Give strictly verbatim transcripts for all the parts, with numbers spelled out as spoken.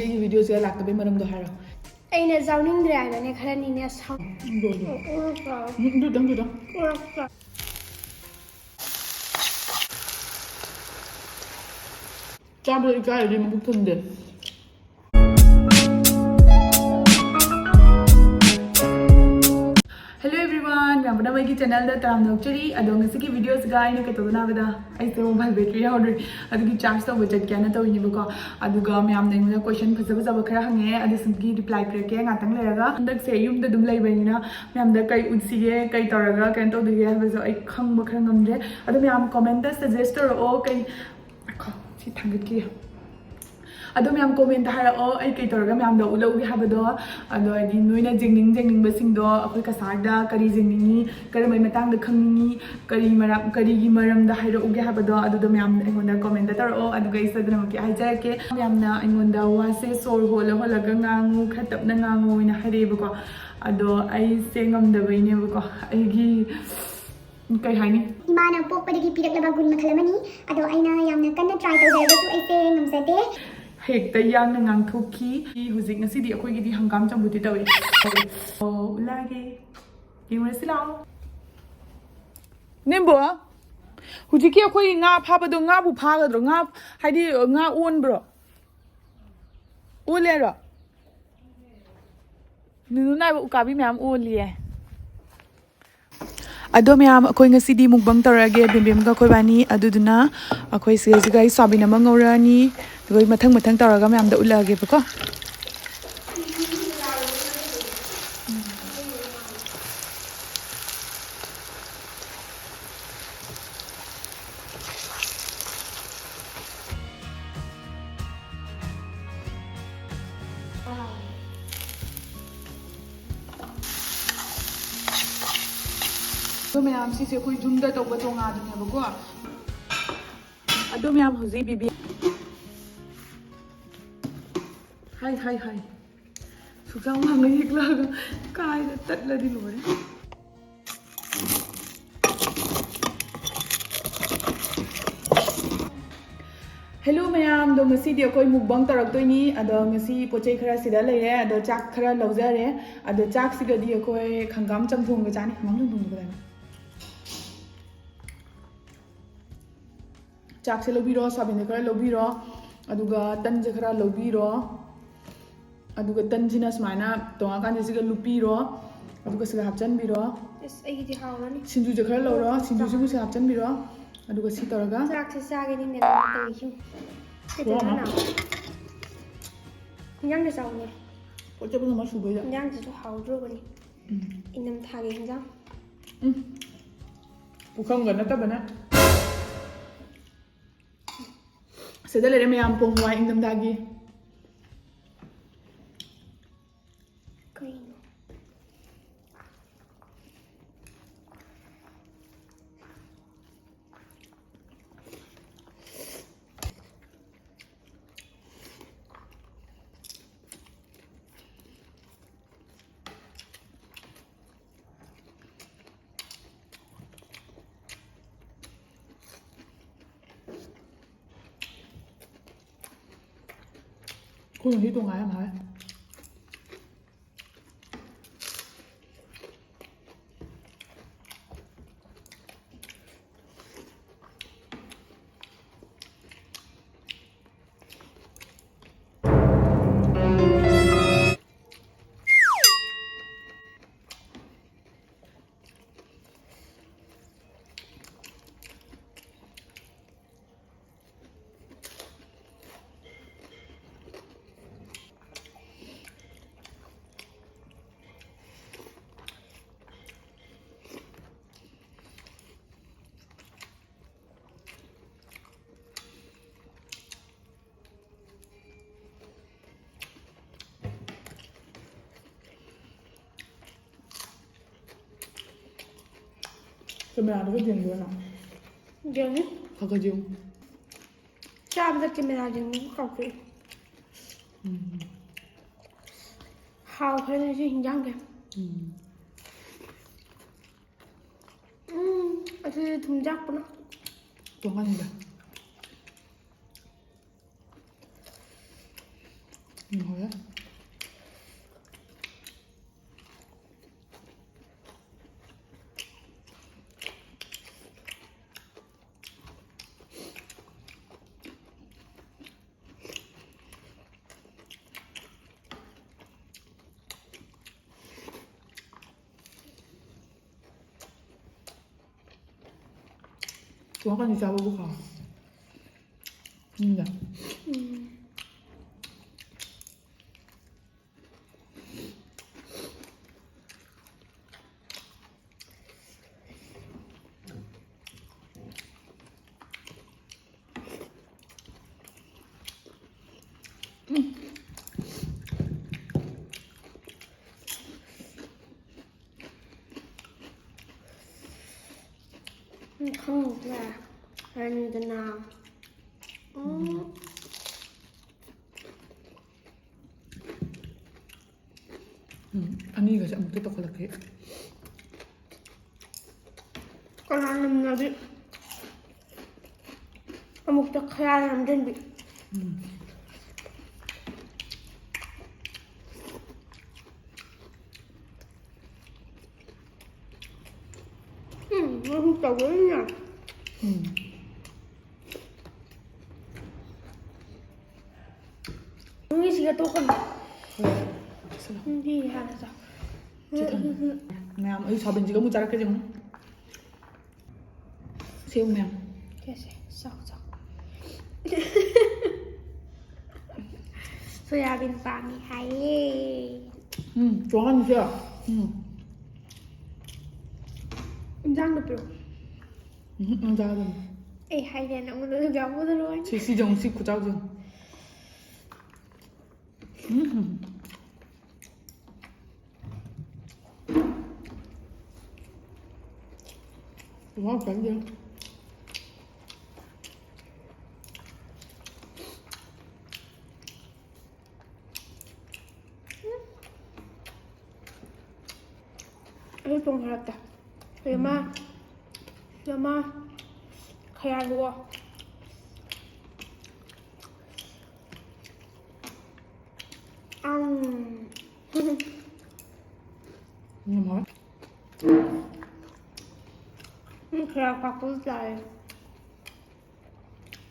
ꯑꯩꯒꯤ ꯚꯤꯗꯤꯑꯣꯁꯤꯗ ꯂꯥꯛꯇꯕꯩ ꯃꯔꯝꯗꯣ ꯍꯥꯏꯔꯣ꯫ ꯑꯩꯅ ꯌꯥꯎꯅꯤꯡꯗ꯭ꯔꯦ ꯍꯥꯏꯕꯅꯦ ꯈꯔꯅꯤꯅꯦ ꯁꯥꯎ- ꯎꯝ, ꯑꯗꯨ ꯑꯗꯨꯝ, ꯑꯗꯨ ꯑꯗꯨꯝ꯫ ꯆꯥꯕꯗ ꯏꯀꯥꯏꯔꯗꯤ ꯃꯕꯨꯛ ꯊꯟꯗꯦ꯫ Hello everyone, ꯃꯌꯥꯝ ꯄꯨꯝꯅꯃꯛꯀꯤ ꯆꯦꯅꯦꯜꯗ ꯇꯔꯥꯝꯅ ꯑꯣꯛꯆꯔꯤ꯫ ꯑꯗꯣ ꯉꯁꯤꯒꯤ ꯚꯤꯗꯤꯑꯣꯁꯤꯒ ꯑꯩꯅ ꯀꯩꯇꯧꯗꯅꯕꯗ ꯑꯩꯁꯦ ꯃꯣꯕꯥꯏꯜ ꯕꯦꯇ꯭ꯔꯤ ꯌꯥꯎꯗ꯭ꯔꯦ, ꯑꯗꯨꯒꯤ ꯆꯥꯔꯖ ꯇꯧꯕ ꯆꯠꯀꯦꯅ ꯇꯧꯔꯤꯅꯦꯕꯀꯣ꯫ ꯑꯗꯨꯒ ꯃꯌꯥꯝꯅ ꯑꯩꯉꯣꯟꯗ ꯀꯣꯏꯁꯟ ꯐꯖ ꯐꯖꯕ ꯈꯔ ꯍꯪꯉꯦ, ꯑꯗꯨꯁꯤꯡꯒꯤ ꯔꯤꯄ꯭ꯂꯥꯏ ꯄꯤꯔꯛꯀꯦ ꯉꯥꯛꯇꯪ ꯂꯩꯔꯒ꯫ ꯍꯟꯗꯛꯁꯦ ꯌꯨꯝꯗ ꯑꯗꯨꯝ ꯂꯩꯕꯅꯤꯅ ꯃꯌꯥꯝꯗ ꯀꯩ ꯎꯠꯁꯤꯒꯦ, ꯀꯩ ꯇꯧꯔꯒ ꯀꯩꯅꯣ ꯇꯧꯗꯣꯏꯒꯦ ꯍꯥꯏꯕꯁꯨ ꯑꯩ ꯈꯪꯕ ꯈꯔ ꯉꯝꯗ꯭ꯔꯦ꯫ ꯑꯗꯣ ꯃꯌꯥꯝ ꯀꯣꯃꯦꯟꯇ ꯁꯖꯦꯁ ꯇꯧꯔꯛꯑꯣ, ꯀꯩ, ꯉꯥꯏꯈꯣ, ꯁꯤ ꯊꯥꯡꯒꯠꯈꯤꯒꯦ꯫ ꯑꯗꯣ ꯃꯌꯥꯝ ꯀꯣꯃꯦꯟꯇ ꯍꯥꯏꯔꯛꯑꯣ, ꯑꯩ ꯀꯩ ꯇꯧꯔꯒ ꯃꯌꯥꯝꯗ ꯎꯠꯂꯛꯎꯒꯦ ꯍꯥꯏꯕꯗꯣ꯫ ꯑꯗꯣ ꯍꯥꯏꯗꯤ ꯅꯣꯏꯅ ꯌꯦꯡꯅꯤꯡ ꯌꯦꯡꯅꯤꯡꯕꯁꯤꯡꯗꯣ ꯑꯩꯈꯣꯏ ꯀꯁꯥꯔꯗ ꯀꯔꯤ ꯌꯦꯡꯅꯤꯡꯉꯤ, ꯀꯔꯝꯕꯩ ꯃꯇꯥꯡꯗ ꯈꯪꯅꯤꯡꯉꯤ, ꯀꯔꯤ ꯃꯔꯝ, ꯀꯔꯤꯒꯤ ꯃꯔꯝꯗ ꯍꯥꯏꯔꯛꯎꯒꯦ ꯍꯥꯏꯕꯗꯣ ꯑꯗꯨꯗꯣ ꯃꯌꯥꯝ ꯑꯩꯉꯣꯟꯗ ꯀꯣꯃꯦꯟꯇ ꯇꯧꯔꯛꯑꯣ, ꯑꯗꯨꯒ ꯑꯩ ꯁꯣꯏꯗꯅꯃꯛꯀꯤ ꯍꯥꯏꯖꯔꯛꯀꯦ꯫ ꯃꯌꯥꯝꯅ ꯑꯩꯉꯣꯟꯗ ꯋꯥꯁꯦ ꯁꯣꯔ ꯍꯣꯜꯂ ꯍꯣꯜꯂꯒ ꯉꯥꯡꯉꯨ, ꯈꯔ ꯇꯞꯅ ꯉꯥꯡꯉꯨ ꯍꯥꯏꯅ ꯍꯥꯏꯔꯛꯑꯦꯕꯀꯣ꯫ ꯑꯗꯣ ꯑꯩꯁꯦ ꯉꯝꯗꯕꯩꯅꯦꯕꯀꯣ, ꯑꯩꯒꯤ ꯀꯩ ꯍꯥꯏꯅꯤ? ꯏꯃꯥꯅ ꯄꯣꯛꯄꯗꯒꯤ ꯄꯤꯔꯛꯂꯕ ꯒꯨꯟ ꯃꯈꯜ ꯑꯃꯅꯤ꯫ ꯑꯗꯣ ꯑꯩꯅ ꯌꯥꯝꯅ ꯀꯟꯅ ꯇ꯭ꯔꯥꯏ ꯇꯧꯖꯔꯒꯁꯨ ꯑꯩꯁꯦ ꯉꯝꯖꯗꯦ꯫ ꯍꯦꯛꯇ ꯌꯥꯡꯅ ꯉꯥꯡꯊꯣꯛꯈꯤ꯫ ꯍꯧꯖꯤꯛ ꯉꯁꯤꯗꯤ ꯑꯩꯈꯣꯏꯒꯤꯗꯤ ꯍꯪꯒꯥꯝ ꯆꯝꯐꯨꯠꯇꯤ ꯇꯧꯏ꯫ ꯑꯣ, ꯎꯠꯂꯛꯑꯒꯦ꯫ ꯌꯦꯡꯉꯨꯔꯁꯤ ꯂꯥꯛꯑꯣ꯫ ꯅꯦꯝꯕꯣ, ꯍꯧꯖꯤꯛꯀꯤ ꯑꯩꯈꯣꯏ ꯉꯥ ꯐꯥꯕꯗꯣ ꯉꯥꯕꯨ ꯐꯥꯒꯗ꯭ꯔꯣ? ꯉꯥ, ꯍꯥꯏꯗꯤ, ꯉꯥ ꯑꯣꯟꯕ꯭ꯔꯣ? ꯑꯣꯜꯂꯦ ꯍꯥꯏꯔꯣ? ꯅꯨꯅꯨ ꯅꯥꯏꯕ ꯎꯀꯥꯕꯤ ꯃꯌꯥꯝ ꯑꯣꯜꯂꯤꯌꯦ꯫ ꯑꯗꯣ ꯃꯌꯥꯝ, ꯑꯩꯈꯣꯏ ꯉꯁꯤꯗꯤ ꯃꯨꯛꯕꯪ ꯇꯧꯔꯛꯑꯒꯦ, ꯕꯦꯝꯕꯦꯝꯒ ꯑꯩꯈꯣꯏꯕꯥꯅꯤ꯫ ꯑꯗꯨꯗꯨꯅ ꯑꯩꯈꯣꯏ ꯁꯤꯗꯩꯁꯤꯗ ꯑꯩ ꯁꯣꯌꯥꯕꯤꯟ ꯑꯃ ꯉꯧꯔꯛꯑꯅꯤ, ꯑꯗꯨꯒ ꯑꯩ ꯃꯊꯪ ꯃꯊꯪ ꯇꯧꯔꯒ ꯃꯌꯥꯝꯗ ꯎꯠꯂꯛꯑꯒꯦꯕꯀꯣ꯫ ꯑꯗꯣ ꯃꯌꯥꯝ, ꯁꯤꯁꯦ ꯑꯩꯈꯣꯏ ꯌꯨꯝꯗ ꯇꯧꯕ ꯇꯣꯉꯥꯟꯕꯅꯦꯕꯀꯣ꯫ ꯑꯗꯣ ꯃꯌꯥꯝ, ꯍꯧꯖꯤꯛ ꯕꯤꯕꯤ, ꯍꯥꯏ, ꯍꯥꯏ, ꯍꯥꯏ꯫ ꯁꯨꯛꯆꯥꯡ ꯋꯥꯡꯅ ꯌꯦꯛꯂꯛꯑꯒ ꯀꯥꯏꯗ ꯇꯠꯂꯗꯤ ꯂꯣꯏꯔꯦ꯫ Hello ꯃꯌꯥꯝꯗꯣ, ꯉꯁꯤꯗꯤ ꯑꯩꯈꯣꯏ mukbang ꯇꯧꯔꯛꯇꯣꯏꯅꯤ꯫ ꯑꯗꯣ ꯉꯁꯤ ꯄꯣꯠ ꯆꯩ ꯈꯔ ꯁꯤꯗ ꯂꯩꯔꯦ꯫ ꯑꯗꯣ ꯆꯥꯛ ꯈꯔ ꯂꯧꯖꯔꯦ꯫ ꯑꯗꯣ ꯆꯥꯛꯁꯤꯒꯗꯤ ꯑꯩꯈꯣꯏ ꯈꯪꯒꯥꯝ ꯆꯝꯊꯣꯡꯒ ꯆꯥꯅꯤ꯫ ꯈꯪꯒꯥꯝ ꯆꯝꯊꯣꯡꯗꯣ ꯀꯗꯥꯏꯅꯣ? ꯆꯥꯛꯁꯦ ꯂꯧꯕꯤꯔꯣ, ꯁꯣꯌꯥꯕꯤꯟꯁꯦ ꯈꯔ ꯂꯧꯕꯤꯔꯣ, ꯑꯗꯨꯒ ꯇꯟꯁꯦ ꯈꯔ ꯂꯧꯕꯤꯔꯣ꯫ ꯑꯗꯨꯒ ꯇꯟꯁꯤꯅ ꯁꯨꯃꯥꯏꯅ ꯇꯣꯡꯉꯀꯥꯟꯗ ꯁꯤꯒ ꯂꯨꯞꯄꯤꯔꯣ, ꯑꯗꯨꯒ ꯁꯤꯒ ꯍꯥꯞꯆꯤꯟꯕꯤꯔꯣ꯫ ꯑꯁ, ꯑꯩꯒꯤꯗꯤ ꯍꯥꯎꯔꯅꯤ꯫ ꯁꯤꯡꯖꯨꯁꯦ ꯈꯔ ꯂꯧꯔꯣ, ꯁꯤꯡꯖꯨꯁꯤꯕꯨ ꯁꯤꯒ ꯍꯥꯞꯆꯤꯟꯕꯤꯔꯣ, ꯑꯗꯨꯒ ꯁꯤ ꯇꯧꯔꯒ ꯆꯥꯛꯁꯦ ꯆꯥꯒꯦꯗꯤ ꯃꯦꯗꯥꯝꯅ ꯇꯧꯔꯤꯁꯤꯡ꯫ ꯀꯩꯗꯧꯔꯤꯅꯣ? ꯏꯟꯖꯥꯡꯗ ꯆꯥꯎꯅꯦ꯫ ꯄꯣꯠ ꯆꯩ ꯄꯨꯝꯅꯃꯛ ꯁꯨꯕꯩꯗ꯫ ꯏꯟꯖꯥꯡꯁꯤꯁꯨ ꯍꯥꯎꯗ꯭ꯔꯣꯕꯅꯤ꯫ ꯎꯝ꯫ ꯏꯪꯊꯝꯊꯥꯒꯤ ꯏꯟꯖꯥꯡ꯫ ꯎꯝ꯫ ꯄꯨꯈꯝꯒ ꯅꯠꯇꯕꯅ꯫ ꯁꯤꯗ ꯂꯩꯔꯦ ꯃꯌꯥꯝ, ꯄꯣꯡ ꯍꯋꯥꯏ ꯏꯪꯊꯝꯊꯥꯒꯤ꯫ ꯀꯩꯅꯣ? ꯑꯩꯈꯣꯏ ꯉꯁꯤ ꯇꯣꯡꯉꯥꯏ ꯌꯥꯝ ꯍꯥꯏ꯫ ꯀꯦꯃꯦꯔꯥꯗꯨꯒ ꯌꯦꯡꯗꯣꯏꯔꯣ ꯅꯪ? ꯌꯦꯡꯅꯤ꯫ ꯈꯔ ꯈꯔ ꯌꯦꯡꯉꯨ꯫ ꯆꯥꯕꯗ ꯀꯦꯃꯦꯔꯥ ꯌꯦꯡꯕꯕꯨ ꯀꯥꯎꯊꯣꯛꯏ꯫ ꯎꯝ꯫ ꯍꯥꯎꯈ꯭ꯔꯦ ꯉꯁꯤ ꯍꯤꯟꯖꯥꯡꯁꯦ꯫ ꯎꯝ꯫ ꯎꯝ, ꯑꯗꯨꯗꯤ ꯊꯨꯝ ꯌꯥꯛꯄꯅ꯫ ꯇꯣꯉꯥꯟꯕ꯫ ꯎꯝ, ꯍꯧꯔꯦ꯫ ꯆꯨꯉꯥ ꯀꯥꯟꯗꯤ ꯆꯥꯕꯕꯨ ꯍꯥꯎ꯫ ꯎꯝꯗ꯫ ꯎꯝ꯫ ꯎꯝ, ꯈꯪꯗ꯭ꯔꯦ꯫ ꯍꯥꯏꯔꯅꯤꯗꯅ꯫ ꯎꯝ꯫ ꯎꯝ, ꯑꯅꯤꯒꯁꯦ ꯑꯃꯨꯛꯇ ꯇꯧꯈꯠꯂꯛꯀꯦ꯫ ꯀꯅꯥ ꯅꯝꯅꯗꯤ ꯑꯃꯨꯛꯇ ꯈꯌꯥ ꯅꯝꯖꯟꯕꯤ꯫ ꯎꯝ꯫ ꯎꯝ, ꯅꯪꯁꯨ ꯇꯧꯗꯣꯏꯅꯤꯅ꯫ ꯎꯝ꯫ ꯅꯪꯒꯤꯁꯤꯒ ꯇꯣꯛꯀꯅꯨ꯫ ꯍꯣꯏ, ꯍꯣꯏ, ꯆꯠꯁꯤꯜꯂꯣ꯫ ꯅꯪꯒꯤ ꯍꯥꯟꯅ ꯆꯥꯎ꯫ ꯁꯤ ꯊꯝꯃꯣ꯫ ꯃꯌꯥꯝ, ꯑꯩ ꯁꯣꯌꯥꯕꯤꯟꯁꯤꯒ ꯑꯃꯨꯛ ꯆꯥꯔꯛꯀꯦ ꯌꯦꯡꯉꯨ꯫ ꯁꯦꯝꯃꯨ ꯃꯌꯥꯝ꯫ ꯁꯦ, ꯁꯦ, ꯆꯥꯎ, ꯆꯥꯎ꯫ ꯁꯣꯌꯥꯕꯤꯟ ꯄꯥꯝꯃꯤ ꯍꯥꯏꯌꯦ꯫ ꯎꯝ, ꯆꯣꯡꯍꯟꯁꯦ꯫ ꯎꯝ꯫ ꯏꯟꯖꯥꯡꯗꯣ ꯄꯤꯔꯛꯑꯣ꯫ ꯎꯝ, ꯏꯟꯖꯥꯡꯗꯣ꯫ ꯑꯩ ꯍꯥꯏꯒꯦ, ꯅꯪꯉꯣꯟꯗ ꯏꯟꯖꯥꯡ ꯄꯨꯗ ꯂꯣꯏꯔꯦ꯫ ꯁꯤ, ꯁꯤ ꯌꯦꯡꯉꯨ, ꯁꯤ ꯈꯨꯆꯥꯎꯁꯦ ꯌꯦꯡꯉꯨ꯫ ꯎꯝ꯫ ꯋꯥ ꯆꯪꯗꯦ꯫ ꯑꯩ ꯊꯣꯡ ꯍꯥꯏꯔꯛꯀꯦ꯫ ꯁꯤꯗ ꯃꯥ, ꯁꯤꯗ ꯃꯥ ꯈꯌꯥꯔꯨꯑꯣ꯫ ꯎꯝ꯫ ꯎꯝ, ꯍꯣꯏ꯫ ꯎꯝ, ꯈꯔ ꯀꯥꯛꯄꯁꯨ ꯆꯥꯏ꯫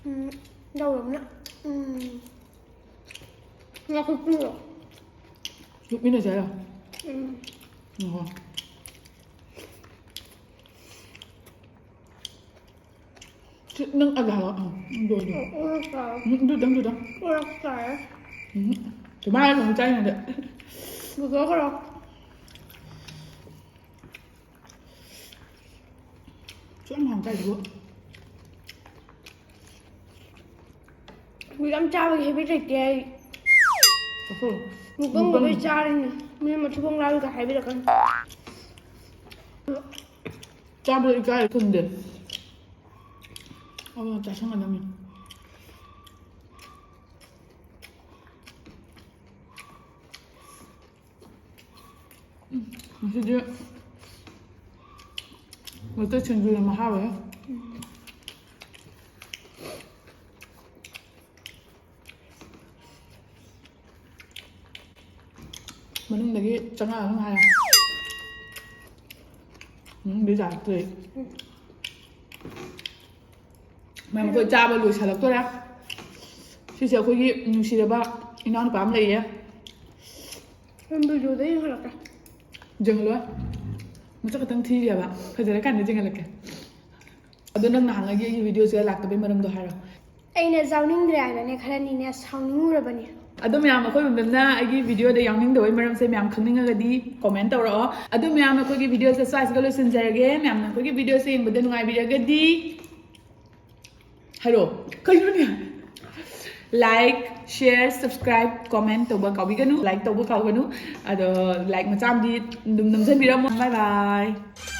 ꯎꯝ, ꯌꯥꯎꯔꯝꯅ꯫ ꯎꯝ꯫ ꯉꯥ ꯈꯨꯠꯄꯤꯔꯣ? ꯈꯨꯠꯄꯤꯅ ꯆꯥꯏꯔꯣ? ꯎꯝ꯫ ꯎꯝ, ꯍꯣꯏ꯫ ꯁꯤ ꯅꯪ ꯑꯗꯨ ꯍꯥꯏꯔꯛꯑꯣ꯫ ꯑꯥ, ꯑꯗꯨ, ꯑꯗꯨ꯫ ꯑꯣ, ꯑꯣꯔꯣꯛ ꯆꯥꯔꯦ꯫ ꯎꯝ, ꯑꯗꯨꯗꯪ, ꯑꯗꯨꯗꯪ꯫ ꯑꯣꯔꯣꯛ ꯆꯥꯔꯦ꯫ ꯎꯝ꯫ ꯀꯃꯥꯏꯅ ꯑꯗꯨꯝ ꯆꯥꯏꯅꯣꯗ? ꯄꯨꯊꯣꯛꯈ꯭ꯔꯣ꯫ ꯁꯨꯛꯌꯥꯝ ꯍꯥꯎꯅ ꯆꯥꯏꯗꯨꯕꯨ꯫ ꯌꯥꯝ ꯆꯥꯕꯒꯤ habit ꯂꯩꯇꯦ ꯑꯩ꯫ ꯆꯥꯊꯣꯛꯑꯣ꯫ ꯃꯨꯛꯕꯥꯡꯒ ꯂꯣꯏ ꯃꯨꯛꯕꯥꯡ꯫ ꯆꯥꯔꯤꯅꯦ꯫ ꯃꯤ ꯃꯊꯤꯕꯣꯡ ꯂꯥꯎꯔꯒ ꯍꯥꯏꯕꯤꯔꯛꯀꯅꯨ꯫ ꯆꯥꯕꯗ ꯏꯀꯥꯏ ꯈꯪꯗꯦ꯫ ꯑꯗꯨꯅ ꯆꯥꯁꯟꯒꯗꯕꯅꯤ꯫ ꯎꯝ, ꯉꯁꯤꯗꯤ ꯃꯩꯇꯩ ꯁꯤꯡꯖꯨꯅ ꯃꯍꯥꯎꯔꯦ꯫ ꯃꯅꯨꯡꯗꯒꯤ ꯆꯪꯉꯛꯑꯅꯨ ꯍꯥꯏꯔꯦ꯫ ꯃꯅꯨꯡꯗꯒꯤ ꯆꯥꯔꯛꯇ꯭ꯔꯦ꯫ ꯃꯌꯥꯝ, ꯑꯩꯈꯣꯏ ꯆꯥꯕ ꯂꯣꯏꯁꯤꯜꯂꯛꯇꯣꯔꯦ꯫ ꯁꯤꯁꯦ ꯑꯩꯈꯣꯏꯒꯤ ꯅꯨꯡꯁꯤꯔꯕ ꯏꯅꯥꯎꯅꯨꯄꯥ ꯑꯃ ꯂꯩꯌꯦ꯫ ꯅꯪ videoꯗ ꯌꯦꯡꯍꯜꯂꯛꯀꯦ꯫ ꯌꯦꯡꯍꯜꯂꯣꯏ꯫ ꯃꯁꯛ ꯈꯛꯇꯪ ꯊꯤꯔꯤꯑꯕ꯫ ꯐꯖꯔꯀꯥꯟꯗ ꯌꯦꯡꯍꯜꯂꯛꯀꯦ꯫ ꯑꯗꯣ ꯅꯪ ꯅꯍꯥꯟꯉꯩꯒꯤ ꯑꯩꯒꯤ videoꯁꯤꯗ ꯂꯥꯛꯇꯕꯩ ꯃꯔꯝꯗꯣ ꯍꯥꯏꯔꯣ꯫ ꯑꯩꯅ ꯌꯥꯎꯅꯤꯡꯗ꯭ꯔꯦ ꯍꯥꯏꯅꯅꯦ ꯈꯔꯅꯤꯅꯦ ꯁꯥꯎꯅꯤꯡꯉꯨꯔꯕꯅꯦ꯫ ꯑꯗꯣ ꯃꯌꯥꯝ, ꯑꯩꯈꯣꯏ ꯃꯦꯝꯅ ꯑꯩꯒꯤ videoꯗ ꯌꯥꯎꯅꯤꯡꯗꯕꯩ ꯃꯔꯝꯁꯦ ꯃꯌꯥꯝ ꯈꯪꯅꯤꯡꯉꯒꯗꯤ comment ꯇꯧꯔꯛꯑꯣ꯫ ꯑꯗꯣ ꯃꯌꯥꯝ, ꯑꯩꯈꯣꯏꯒꯤ videoꯁꯦ ꯁ꯭ꯋꯥꯏꯁꯤꯒ ꯂꯣꯏꯁꯤꯟꯖꯔꯒꯦ꯫ ꯃꯌꯥꯝꯅ ꯑꯩꯈꯣꯏꯒꯤ videoꯁꯦ ꯌꯦꯡꯕꯗ ꯅꯨꯡꯉꯥꯏꯕꯤꯔꯒꯗꯤ ꯍꯥꯏꯔꯣ꯫ ꯀꯩꯅꯣꯅꯦ? Like, share, subscribe, comment ꯇꯧꯕ ꯀꯥꯎꯕꯤꯒꯅꯨ꯫ Like ꯇꯧꯕ ꯀꯥꯎꯒꯅꯨ꯫ ꯑꯗꯣ like ꯃꯆꯥ ꯑꯃꯗꯤ ꯑꯗꯨꯝ ꯅꯝꯖꯟꯕꯤꯔꯝꯃꯣ꯫ Bye bye꯫